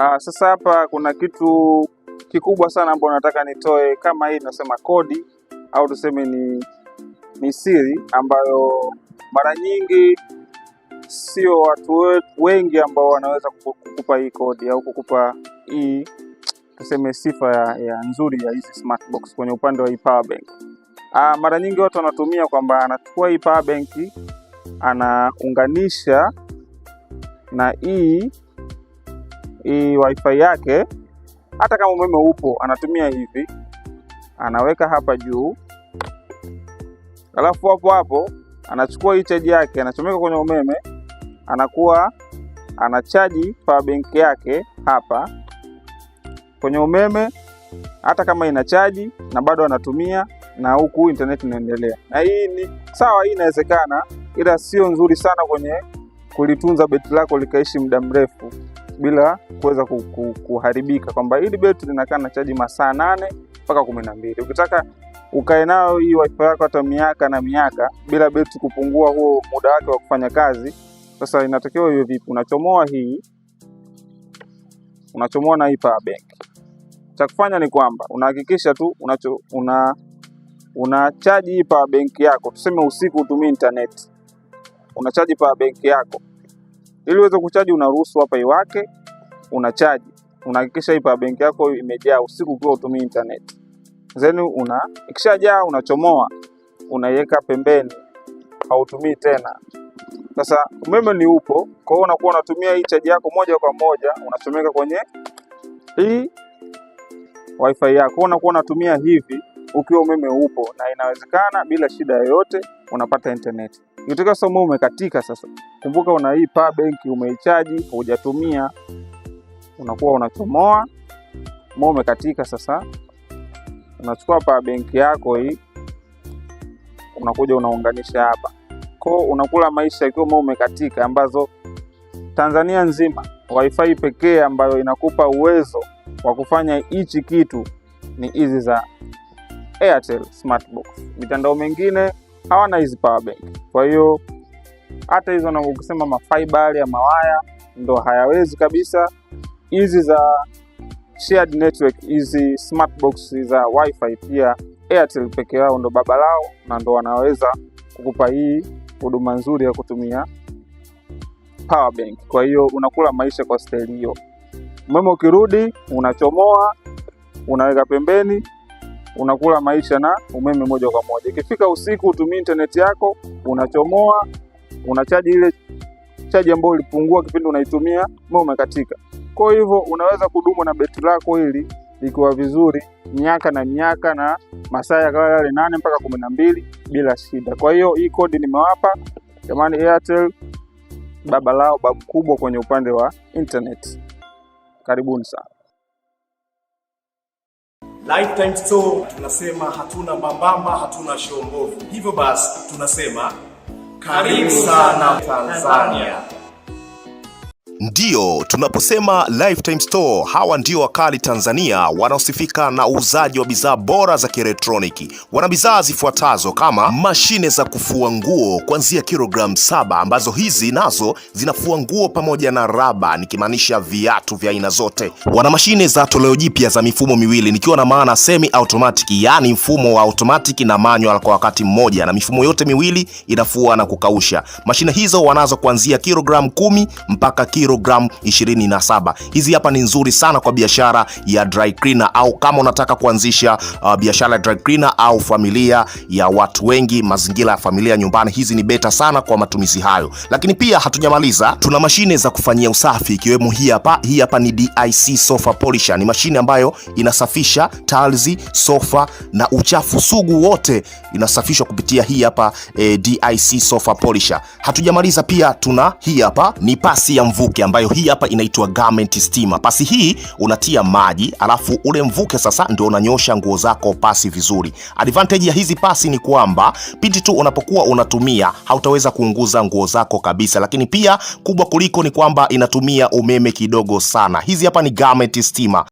Sasa hapa kuna kitu kikubwa sana ambacho nataka nitoe, kama hii tunasema kodi au tuseme ni siri ambayo mara nyingi sio watu wengi ambao wanaweza kukupa hii kodi au kukupa hii tuseme sifa ya nzuri ya hizi smart box kwenye upande wa hii power bank. Mara nyingi watu wanatumia kwamba anachukua hii power bank, anaunganisha na hii wifi yake, hata kama umeme upo anatumia hivi, anaweka hapa juu, alafu hapo hapo anachukua hii chaji yake, anachomeka kwenye umeme, anakuwa anachaji power bank yake hapa kwenye umeme, hata kama ina chaji na bado anatumia, na huku internet inaendelea. Na hii ni sawa, hii inawezekana, ila sio nzuri sana kwenye kulitunza betri lako likaishi muda mrefu bila kuweza kuharibika, kwamba hili betri linakaa na chaji masaa 8 mpaka 12. Ukitaka ukae nayo hii wifi yako hata miaka na miaka bila betri kupungua huo muda wake wa kufanya kazi, sasa inatakiwa iwe vipi? Unachomoa hii, unachomoa na hii power bank. Cha kufanya ni kwamba unahakikisha tu una chaji hii power bank yako, tuseme usiku utumie internet, unachaji power bank yako. Ili uweze kuchaji, unaruhusu hapa iwake, unachaji, unahakikisha hii power bank yako imejaa usiku ukiwa utumii internet. Then ikishajaa unachomoa, unaiweka pembeni, hautumii tena. Sasa umeme ni upo, kwa hiyo unakuwa unatumia hii chaji yako moja kwa moja, unachomeka kwenye hii wifi yako, unakuwa unatumia hivi ukiwa umeme upo, na inawezekana bila shida yoyote unapata internet. Ikitokea sasa umeme umekatika, sasa kumbuka una hii power bank umeichaji, hujatumia, unakuwa unachomoa, umeme umekatika. Sasa unachukua power bank yako hii, unakuja unaunganisha hapa, kwa unakula maisha ikiwa umeme umekatika, ambazo Tanzania nzima wifi pekee ambayo inakupa uwezo wa kufanya hichi kitu ni hizi za Airtel Smartbox. Mitandao mingine hawana hizi power bank. Kwa hiyo hata hizo na ukisema mafiber ya mawaya ndo hayawezi kabisa. Hizi za shared network, hizi smart box za wifi pia Airtel peke yao ndo baba lao na ndo wanaweza kukupa hii huduma nzuri ya kutumia power bank. Kwa hiyo unakula maisha kwa staili hiyo. Umeme ukirudi unachomoa, unaweka pembeni, unakula maisha na umeme moja kwa moja. Ikifika usiku utumie internet yako, unachomoa, unachaji ile chaji ambayo ilipungua kipindi unaitumia, umeme umekatika. Kwa hivyo unaweza kudumu na betri lako hili likiwa vizuri miaka na miaka na masaa yakawa yale 8 mpaka 12 bila shida. Kwa hiyo hii kodi nimewapa jamani, Airtel baba lao babu kubwa kwenye upande wa internet. Karibuni sana. Lifetime Store tunasema hatuna mbambamba, hatuna show mbovu. Hivyo basi tunasema karibu sana Tanzania. Ndiyo, tunaposema Lifetime Store, hawa ndio wakali Tanzania wanaosifika na uuzaji wa bidhaa bora za kielektroniki. Wana bidhaa zifuatazo kama mashine za kufua nguo kuanzia kilogramu 7, ambazo hizi nazo zinafua nguo pamoja na raba, nikimaanisha viatu vya aina zote. Wana mashine za toleo jipya za mifumo miwili, nikiwa na maana semi automatic, yaani mfumo wa automatic na manual kwa wakati mmoja, na mifumo yote miwili inafua na kukausha. Mashine hizo wanazo kuanzia kilogramu 10 mpaka kilogramu 27. Hizi hapa ni nzuri sana kwa biashara ya dry cleaner au kama unataka kuanzisha biashara ya dry cleaner au familia ya watu wengi, mazingira ya familia nyumbani, hizi ni better sana kwa matumizi hayo. Lakini pia hatujamaliza, tuna mashine za kufanyia usafi ikiwemo hii hapa. Hii hapa ni DIC sofa polisher, ni mashine ambayo inasafisha tiles, sofa na uchafu sugu wote inasafishwa kupitia hii hapa DIC sofa polisher. Hatujamaliza, pia tuna hii hapa ni pasi ya mvuke ambayo hii hapa inaitwa garment steamer. Pasi hii unatia maji alafu ule mvuke sasa ndio unanyosha nguo zako pasi vizuri. Advantage ya hizi pasi ni kwamba pindi tu unapokuwa unatumia hautaweza kuunguza nguo zako kabisa, lakini pia kubwa kuliko ni kwamba inatumia umeme kidogo sana. Hizi hapa ni garment steamer.